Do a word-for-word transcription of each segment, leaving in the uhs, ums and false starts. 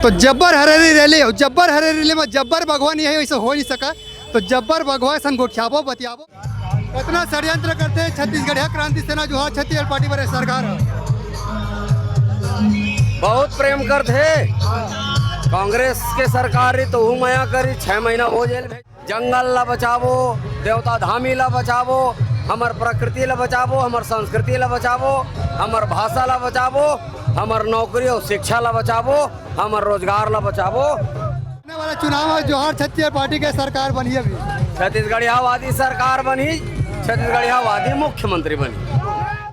तो जब्बर हरेली रैली, अउ जब्बर हरेली रैली में जब्बर बघवा नहीं है, वैसे हो नहीं सका। तो जब्बर बघवा सन गोठियाबो, बतियाबो। कतना षड्यंत्र करथे छत्तीसगढ़िया क्रांति सेना जोहार छत्तीसगढ़ पार्टी बर सरकार ह। बहुत प्रेम करथे। कांग्रेस के सरकार रही तो हूँ मया करी, छह महीना हो जेल भेज। जंगल ला बचाबो, देवता धामी ला बचाबो, हमर प्रकृति ला बचाबो, हमर संस्कृति ला बचाबो, हमर भाषा ला बचाबो, हमर नौकरी अउ शिक्षा ला बचाबो, हमर रोजगार ला बचाबो। आने वाला चुनाव में जोहार छत्तीसगढ़ पार्टी के सरकार बनही अभी। छत्तीसगढ़ियावादी सरकार बनही, छत्तीसगढ़ियावादी मुख्यमंत्री बनही।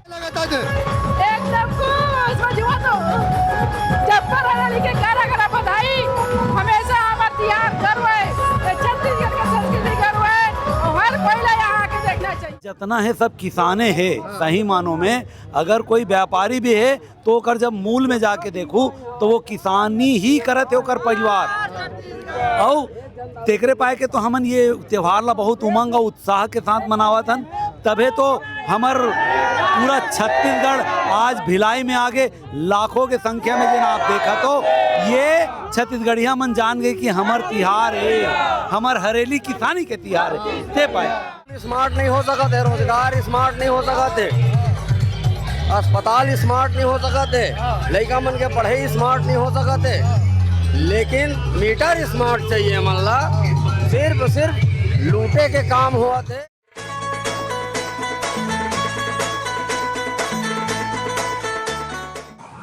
लगातार एकदम खुश, मजबूत हो। जब्बर हरेली के करा करा बधाई। हमेशा हमर तिहार गर्व है, ये छत्तीसगढ़ के संस्कृति गर्व है, और हर कोई ला यहाँ आके देखना चाहिए। जतना है सब किसाने है, सही मानों में। अगर कोई व्यापारी भी है तो ओकर जब मूल में जाके देखू तो वो किसानी ही करत है, ओकर परिवार। अउ तेकरे पाए के तो हमन ये त्योहार ला बहुत उमंग अउ उत्साह के साथ मनावत हन। तभे तो हमर पूरा छत्तीसगढ़ आज भिलाई में आगे लाखों के संख्या में जेन आप देखत हो, ये छत्तीसगढ़िया मन जान गए कि हमर तिहार है, हमर हरेली किसानी के तिहार है। ते पाए स्मार्ट नहीं हो सकत है, रोजगार स्मार्ट नहीं हो सकत है, अस्पताल स्मार्ट नहीं हो सकत है, लइका मन के पढ़ाई स्मार्ट नहीं हो सकत है, लेकिन मीटर स्मार्ट चाहिए मन ला। सिर्फ सिर्फ लूटे के काम होवत है।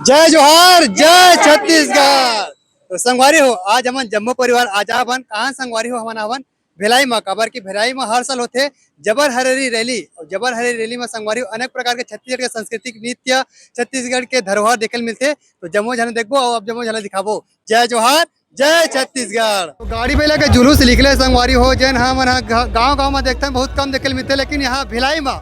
जय जोहार, जय छत्तीसगढ़। तो संगवारी हो, आज हमन जम्मो परिवार आज आवन। कहाँ संगवारी हो? हमन आवन भिलाई म, काबर कि भिलाई म हर साल होथे जबर हरेली रैली। अउ जबर हरेली रैली म संगवारी हो, अनेक प्रकार के छत्तीसगढ़ के सांस्कृतिक नृत्य, छत्तीसगढ़ के धरोहर देखे ल मिलथे। तो जम्मो झन देखबो अउ अब जम्मो झन ला दिखाबो। जय जोहार, जय छत्तीसगढ़। तो गाड़ी बइला के जुलूस निकले संगवारी हो, जेन हमन ह घ-, गांव-गांव म देखथन, बहुत कम देखे ल मिलथे, लेकिन यहाँ भिलाई म,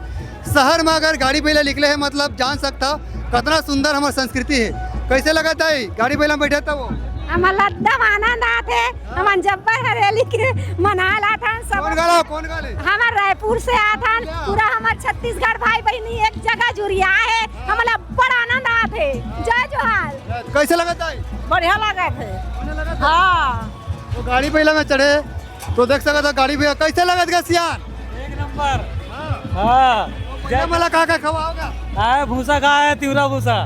शहर म अगर गाड़ी बइला निकले हे, मतलब जान सकथव कतना सुंदर हमर संस्कृति हे। कैसे लगत हे गाड़ी बइला म बैठे त वो? हमन ला एकदम आनंद आत हे। हमन जब्बर हरेली के मनाए ला थन सब। कौन गाला, कौन गाले? हमर रायपुर से आत हन, क्या? पूरा हमर छत्तीसगढ़ भाई बहिनी एक जगह जुरिया हे, हमन ला बड़ आनंद आत हे। जय जोहार। कैसे लगत हे? बढ़िया लगत हे। बढ़िया लगत हे? हाँ। तो गाड़ी बइला में चढ़े तो देख सकत हो गाड़ी बइला कैसे लगत हे सियान? एक नंबर। हाँ। हाँ। भैया मला का का खवाओगा? आए भूसा खाए, तिवरा भूसा।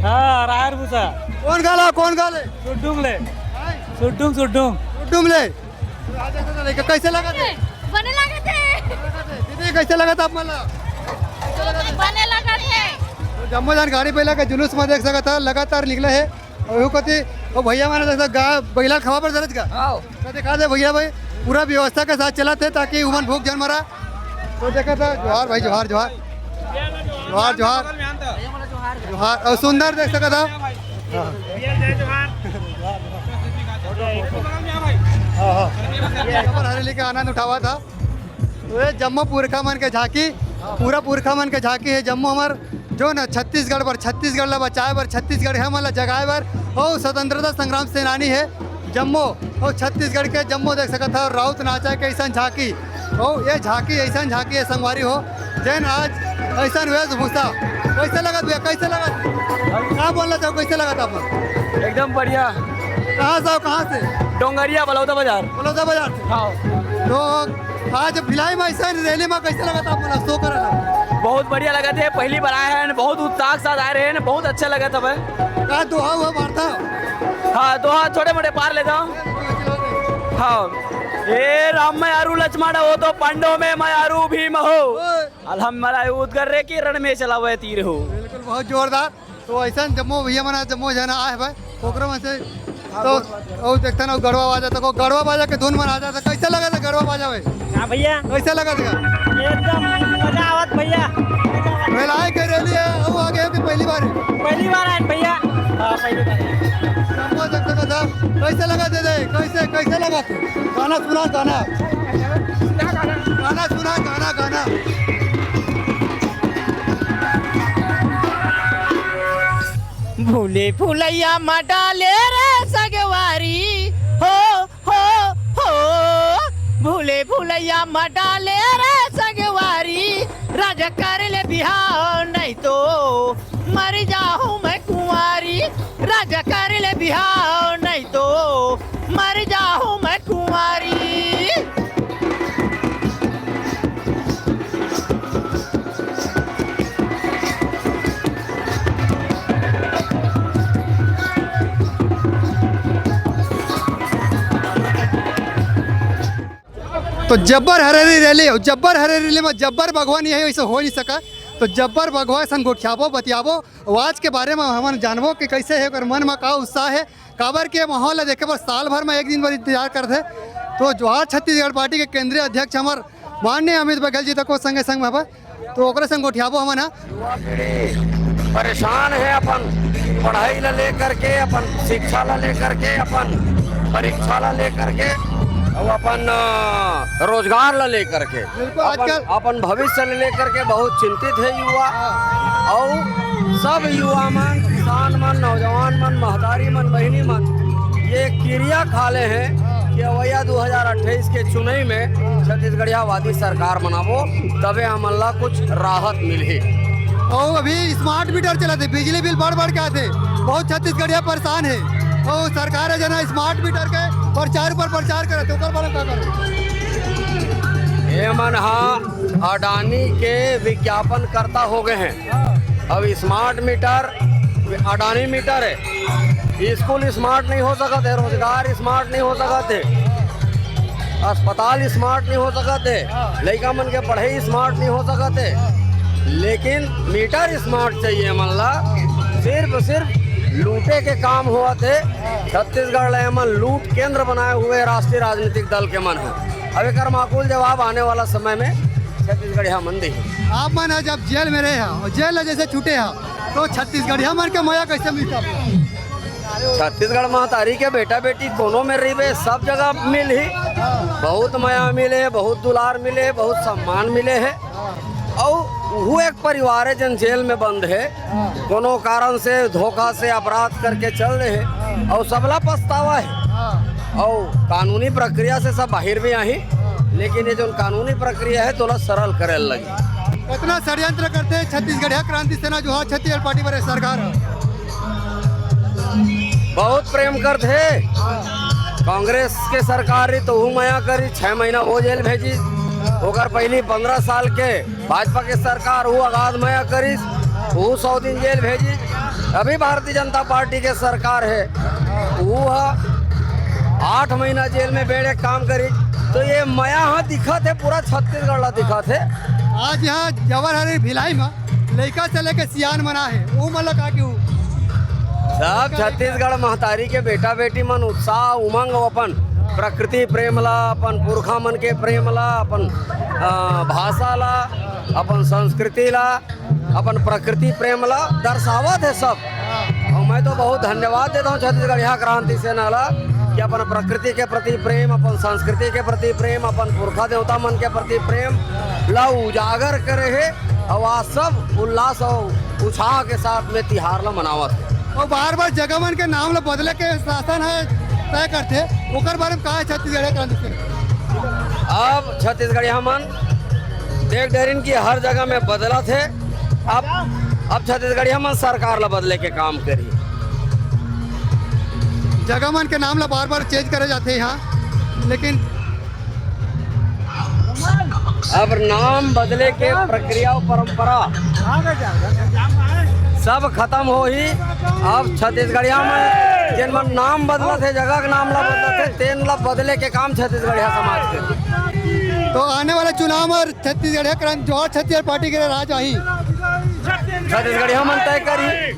हाँ, रायर भूसा। कौन गाला, कौन गाले? सुड्डुंग ले। हाँ? सुड्डुंग, सुड्डुंग। सुड्डुंग ले। तो आज ऐसा लड़का कैसे लगत हे? बने लगत हे। दीदी, कैसे लगत हे आप मन ला? बने लगत हे। तो जम्मो झन गाड़ी बइला के जुलूस में देख सकत हो, लगातार निकले हे। अउ एहू कोती, ओ भैया मन जैसे गा-, बइला खवा बर जरूरत का? आओ। तो दिखा दे भैया भाई, पूरा व्यवस्था के साथ चलत हे ताकि उमन भूख झन मरा। तो देखा था, जोहार भाई, जोहार, जोहार। जोहार, जोहार। जोहार, अउ सुंदर देख सकत हो। हाँ। हाँ, हाँ। जबर हरेली के आनंद उठावत हे। तो ये जम्मो पुरखा मन के झांकी, पूरा पुरखा मन के झांकी हे। जम्मो हमर जो न छत्तीसगढ़ बर, छत्तीसगढ़ ला बचाए बर, छत्तीसगढ़ हमन ला जगाए बर, अउ स्वतंत्रता संग्राम सेनानी हे जम्मो। अउ छत्तीसगढ़ के जम्मो देख सकत हो, राउत नाचा के अइसन झांकी। अउ ये झांकी अइसन झांकी हे संगवारी हो, जेन आज अइसन वेशभूषा। कैसे लगत भैया, कैसे लगत? का बोलना चाहो, कैसे लगत आप? एकदम बढ़िया। कहाँ से हो, कहाँ से? डोंगरिया, बलौदा बाजार। बलौदा बाजार से? हाँ। तो आज भिलाई में अइसन रैली में कैसे लगत आप मन ला शो करत हे? बहुत बढ़िया लगत हे, पहली बार आए हैं, बहुत उत्साह के साथ आए रहे हैं, बहुत अच्छा लगत हवे। का दोहा हुआ वार्ता? हाँ, दोहा छोटे मोटे पार लेता हूँ। हाँ। ए राम मयारू लक्ष्मण हो तो पंडो में मयारू भीम हो। ओए। अलहम मराय उदगर रे कि रण में चलावे तीर हो। बिल्कुल, बहुत जोरदार। तो अइसन जम्मो भैया मन, जम्मो झन आए हवय, ओकरो मन से तो अउ देखथन, अउ गड़वा बाजा तको, गड़वा बाजा के धुन मन आ जाता। कैसे लगत हे गड़वा बाजा में? हाँ भैया। कैसे लगत हे? एकदम मजा आवत भैया। भिलाई के रैली हे, अउ आगे हो कि पहली बार हे? पहली बार आए भैया। हाँ, पहली बार। जम्मो देख सकत हो। कैसे लगत हे? कैसे, कैसे लगत हे? गाना सुना, गाना। गाना सुना, गाना, गाना। भूले भुलैया म डाले रे सगवारी, हो, हो, हो। भूले भुलैया म डाले रे सगवारी, राजा कर ले बिहाव नहीं तो मर जाहूँ मैं कुंवारी, राजा कर ले बिहाव नहीं जब्बर हरेली रैली, जब्बर हरेली रैली में जब्बर बघवा नहीं है, वैसे हो नहीं सका। तो जब्बर बघवा संग गोठियाबो, बतियाबो, अउ आज के बारे में हमन जानबो कि कैसे है, ओकर मन में का उत्साह है, काबर के माहौल ला देखे बर साल भर में एक दिन बर इंतजार करथे। तो जोहार छत्तीसगढ़ पार्टी के केंद्रीय अध्यक्ष हमर माननीय अमित बघेल जी तको संगे संग में हवय, तो ओकरे संग गोठियाबो हमन ह। युवा पीढ़ी परेशान है अपन पढ़ाई ला लेकर के, अपन शिक्षा ला लेकर के, अपन परीक्षा ला लेकर के, और अपन, अ, रोजगार ला लेकर के, बिल्कुल, अपन, आजकल अपन भविष्य ला लेकर के बहुत चिंतित है युवा। हाँ। और सब युवा मन, किसान मन, नौजवान मन, महतारी मन, बहिनी मन, ये किरिया खा ले हैं कि अवैया दो हज़ार अट्ठाईस के चुनाई में छत्तीसगढ़िया वादी सरकार बनाबो, तबे हमन ला कुछ राहत मिलही। अउ अभी स्मार्ट मीटर चलत हे, बिजली बिल बढ़ बढ़ के आथे, बहुत छत्तीसगढ़िया परेशान हे। अउ सरकार हे जना स्मार्ट मीटर के प्रचार पर प्रचार करत हे, ओकर बारे में का करो? ये मन हा अडानी के विज्ञापन करता हो गए हैं। अब स्मार्ट मीटर अडानी मीटर है, स्कूल स्मार्ट नहीं हो सकत है, रोजगार स्मार्ट नहीं हो सकत है, अस्पताल स्मार्ट नहीं हो सकत है, लइका मन के पढ़ाई स्मार्ट नहीं हो सकत है, लेकिन मीटर स्मार्ट चाहिए मन ला। सिर्फ सिर्फ लूटे के काम होवत है। छत्तीसगढ़ ला एमन लूट केंद्र बनाए हुए राष्ट्रीय राजनीतिक दल के मन है। अब एकर माकूल जवाब आने वाला समय में छत्तीसगढ़िया मन देही। आप मन ह जब जेल में रहे हा और जेल ला जैसे छूटे हा, तो छत्तीसगढ़िया मन के मया कैसे मिलता? छत्तीसगढ़ महतारी के बेटा बेटी कोनो में रहिबे, सब जगह मिलही। बहुत मया मिले, बहुत दुलार मिले, बहुत सम्मान मिले है। अउ उहू एक परिवार है जन जेल में बंद है, कोनो कारण से धोखा से अपराध करके चल रहे हैं, अउ सबला पछतावा है। अउ कानूनी प्रक्रिया से सब बाहर भी आही, लेकिन ये जो कानूनी प्रक्रिया है, थोड़ा सरल करे लगी। कितना षड्यंत्र करते हैं छत्तीसगढ़िया क्रांति सेना, जोहार छत्तीसगढ़ पार्टी वाले सरकार है। बहुत प्रेम करथे। कांग्रेस के सरकार रही तो हूँ मया करी, छह महीना वो जेल भेजी। ओकर पहली पंद्रह साल के भाजपा के सरकार हूँ अगाध मया करिस, वो सौ दिन जेल भेजी। अभी भारतीय जनता पार्टी के सरकार है, वो ह आठ महीना जेल में बेड़े काम करी। तो ये मया ह दिखत है, पूरा छत्तीसगढ़ ला दिखत है। आज यहाँ जवाहर हरी भिलाई में लइका से लेके सियान मना है, वो मन ला का केहू? सब छत्तीसगढ़ महतारी के बेटा बेटी मन उत्साह उमंग अउ अपन प्रकृति प्रेम ला, अपन पुरखा मन के प्रेम ला, अपन, अ, भाषा ला, अपन संस्कृति ला, अपन प्रकृति प्रेम ला दर्शावत है सब। अउ मैं तो बहुत धन्यवाद देता हूँ छत्तीसगढ़िया क्रांति सेना ला कि अपन प्रकृति के प्रति प्रेम, अपन संस्कृति के प्रति प्रेम, अपन पुरखा देवता मन के प्रति प्रेम ला उजागर करे है। अउ आज सब उल्लास अउ उत्साह के साथ में तिहार ला मनावत हे। अउ बार-बार जगह मन के नाम ला बदले के शासन ह तय करथे, ओकर बारे में का हे छत्तीसगढ़िया क्रांति सेना? अब छत्तीसगढ़िया मन देख डरिन कि हर जगह में बदलत हे। अब, अब छत्तीसगढ़िया मन सरकार ला बदले के काम करही। जगह मन के नाम ला बार-बार चेंज करे जाथे यहाँ, लेकिन अब नाम बदले के प्रक्रिया अउ परंपरा सब खत्म होही। अब छत्तीसगढ़िया मन जेन मन नाम बदलत हे, जगह के नाम ला बदलत हे, तेन ला बदले के काम छत्तीसगढ़िया समाज के। तो आने वाला चुनाव में छत्तीसगढ़िया क्रांति, जोहार छत्तीसगढ़ पार्टी के राज आही। छत्तीसगढ़िया मन तय करही,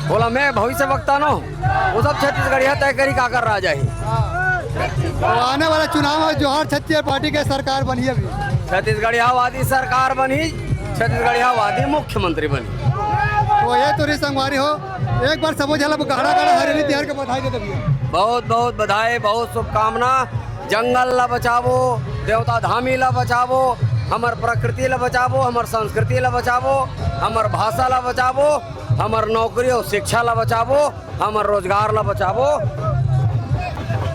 बोला मैं भविष्यवक्ता नो। वो सब छत्तीसगढ़िया तय करी काकर राज आही। तो आने वाला चुनाव में जोहार छत्तीसगढ़ पार्टी के सरकार बनही अभी। छत्तीसगढ़िया वादी सरकार बनही, छत्तीसगढ़िया वादी मुख्यमंत्री बनही। तो ये तो रे संगवारी हो, एक बार सबो झन ला गाड़ा गाड़ा हरेली तिहार के बधाई दे दबिया। बहुत बहुत बधाई, बहुत शुभकामना। जंगल ला बचाबो, देवता धामी ला बचाबो, हमर प्रकृति ला बचाबो, हमर संस्कृति ला बचाबो, हमर भाषा ला बचाबो, हमर नौकरी अउ शिक्षा ला बचाबो, हमर रोजगार ला बचाबो।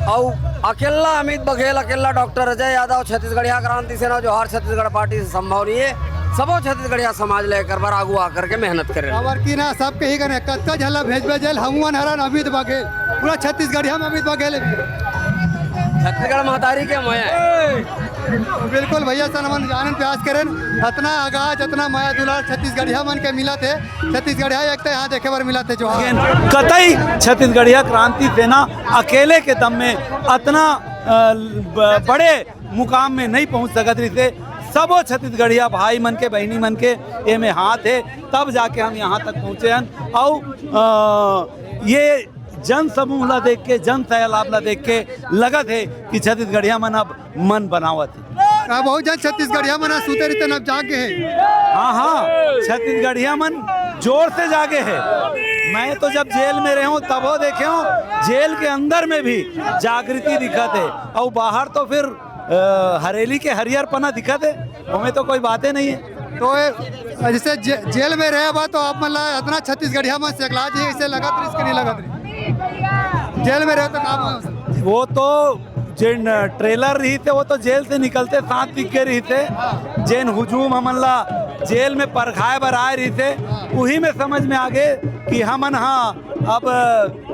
अउ अकेला अमित बघेल, अकेला डॉक्टर अजय यादव, छत्तीसगढ़िया क्रांति सेना, जोहार छत्तीसगढ़ पार्टी से संभव नहीं है। सबो छत्तीसगढ़िया समाज ला एकर बर आगू आकर के मेहनत करे। काबर कि ना, सबके ही कने कतका झन ला भेजबे जेल, हमू मन हरन अमित बघेल, पूरा छत्तीसगढ़िया में अमित बघेल हे। छत्तीसगढ़ महतारी के मया हे। बिल्कुल भैया, सन हमन जानन प्रयास करेन, अतना आगाज, अतना मया दुलार छत्तीसगढ़िया मन के मिलत हे। छत्तीसगढ़िया एकता यहाँ देखे बर मिलत हे। जोहार। कतई छत्तीसगढ़िया क्रांति सेना अकेले के दम में अतना, अ, ब-, बड़े मुकाम में नहीं पहुंच सकत रहिस हे। सबो छत्तीसगढ़िया भाई मन के, बहिनी मन के एमे हाथ हे, तब जाके हम यहाँ तक पहुँचे हन। अउ अ, ये जन समूह ला देख के, जन सैलाब ला देख के लगत हे कि छत्तीसगढ़िया मन अब मन बनावत हे। का बहुत जन छत्तीसगढ़िया मन ह सुते रहिते, अब जाग गे हे। हाँ, हाँ, छत्तीसगढ़िया मन जोर से जागे हे। मैं तो जब जेल में रहे हूँ, तबो देखे हूँ, जेल के अंदर में भी जागृति दिखत हे, अउ बाहर तो फिर अ, हरेली के हरियर पना दिखत हे, ओमे तो कोई बाते नहीं है। तो ए, जैसे जे-, जेल में रहे बा, तो आप मन ला इतना छत्तीसगढ़िया मन से एकला जी ऐसे लगत रहिस कि नहीं लगत रहिस? जेल में रहे तो काम हो सकता। वो तो जेन ट्रेलर रहिस हे, वो तो जेल से निकलते साथ दिख गे रहिस हे। जेन हुजूम हमन ला जेल में परखाए बर आए रहिस हे, उही में समझ में आ गे कि हमन, हाँ, अब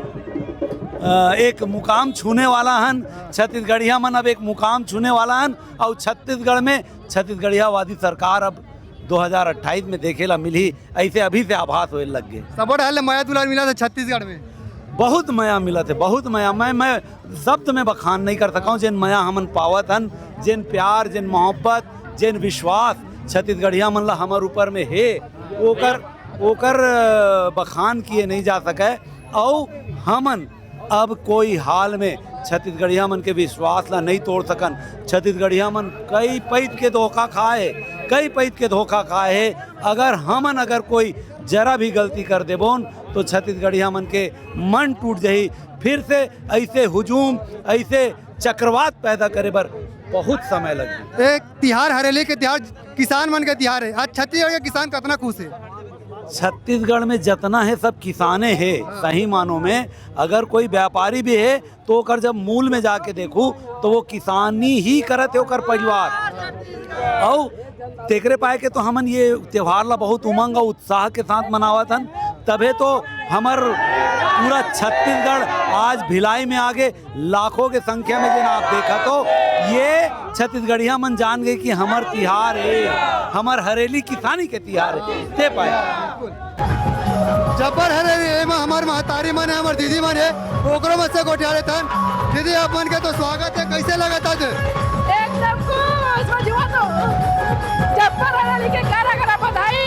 अ, एक मुकाम छूने वाला हन। छत्तीसगढ़िया मन अब एक मुकाम छूने वाला हन, अउ छत्तीसगढ़ में छत्तीसगढ़ियावादी सरकार अब दो हज़ार अट्ठाईस में देखे ला मिलही, ऐसे अभी से आभास होए लग गे। सबो डहर ले मया दुलार मिलत हे छत्तीसगढ़ में। बहुत मया मिलत हे, बहुत मया। मैं, मैं शब्द में बखान नहीं कर सकूँ, जेन मया हमन पावत हन, जेन प्यार, जेन मोहब्बत, जेन विश्वास छत्तीसगढ़िया मन ला हमर ऊपर में हे, ओकर, ओकर, अ, बखान किए नहीं जा सके। अउ हमन अब कोई हाल में छत्तीसगढ़िया मन के विश्वास ला नहीं तोड़ सकन। छत्तीसगढ़िया मन कई पइत के धोखा खाए, कई पइत के धोखा खाए हे। अगर हमन, अगर कोई जरा भी गलती कर देबोन, तो छत्तीसगढ़िया मन के मन टूट जाही। फिर से ऐसे हुजूम, ऐसे चक्रवात पैदा करे बर बहुत समय लगही। एक तिहार, हरेली के तिहार, किसान मन के तिहार हे। आज छत्तीसगढ़ के किसान कितना खुश हे? छत्तीसगढ़ में जितना हे, सब किसाने हे। सही मानो में, अगर कोई व्यापारी भी हे, तो ओकर जब मूल में जाके देखू, तो वो किसानी ही करत हे, ओकर परिवार। अउ तेकरे पाए के तो हमन ये त्योहार ला बहुत उमंग अउ उत्साह के साथ मनावत हन। तभे तो हमर पूरा छत्तीसगढ़ आज भिलाई में आगे लाखों के संख्या में जेन आप देखत हो, ये छत्तीसगढ़िया मन जान गे कि हमर तिहार हे, हमर हरेली किसानी के तिहार हे। ते पाए। जब्बर हरेली, एमा हमर महतारी मन हे, हमर दीदी मन हे, ओकरो मन से गोठिया लेथन। दीदी, आप मन के तो स्वागत हे, कैसे लगत आज? एकदम खुश, मजबूत हो। जब्बर हरेली के करा करा बधाई।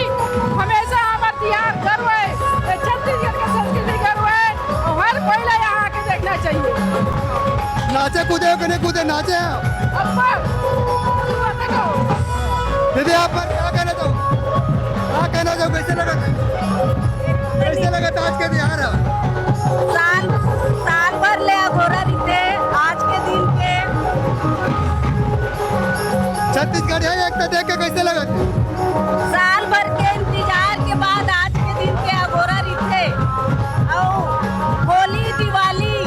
हमेशा हमर तिहार गर्व हे, ये छत्तीसगढ़ के संस्कृति गर्व हे, और हर कोई ला यहाँ आके देखना चाहिए। नाचे कूदे हो कि नहीं कूदे, नाचे हो? अब्बा, शुरुआत करो। दीदी, आप पर क्या कहना चाहो, क्या कहना चाहो, कैसे लगा, कैसे लगा आज के तिहार? साल, साल भर ले अगोरा रहिथे, आज के दिन के छत्तीसगढ़िया एकता देख के कैसे लगत? साल भर के इंतजार के बाद आज के दिन के अगोरा रहिथे। अउ होली, दिवाली,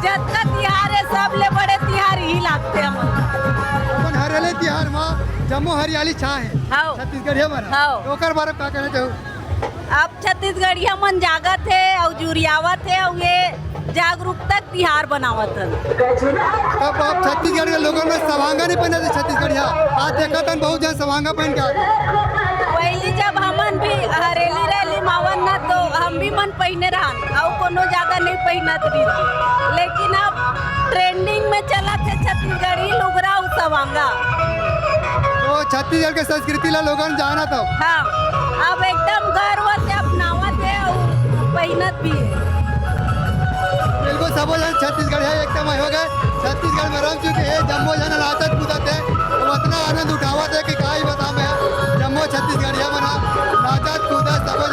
जतका तिहार हे, सबले बड़े तिहार इही लागथे हमन। अपन हरेली तिहार मा जम्मो हरियाली छा हे। हव। छत्तीसगढ़िया मन। हव। तो ओकर बारे में का कहना चाहू? अब छत्तीसगढ़िया मन जागत हे अउ जुरियावत हे अउ ये जागरूकता तिहार बनावत हन। तब आप छत्तीसगढ़ के लोगन में सवांगा नहीं पहनत हे छत्तीसगढ़िया? आज देखत हन बहुत जन सवांगा पहन के आत हे। पहली जब हमन भी हरेली रैली मावन ना तो हम भी मन पहिने रहन, अउ कोनो ज्यादा नहीं पहिनत रहिस। लेकिन अब ट्रेंडिंग में चलत हे छत्तीसगढ़ी लुगरा अउ सवांगा। तो छत्तीसगढ़ के संस्कृति ला लोगन जानत हो। हाँ, अब एकदम गर्व से अपनावत हे अउ पहिनत भी हे। बिल्कुल, सबो झन छत्तीसगढ़िया एकदम हो गए, छत्तीसगढ़ में रम चुके हे, जम्मो झन नाचत कूदत हे, तो अतना आनंद उठावत हे कि का ही बताओं मैं, जम्मो छत्तीसगढ़िया मन ह नाचत कूदत सबो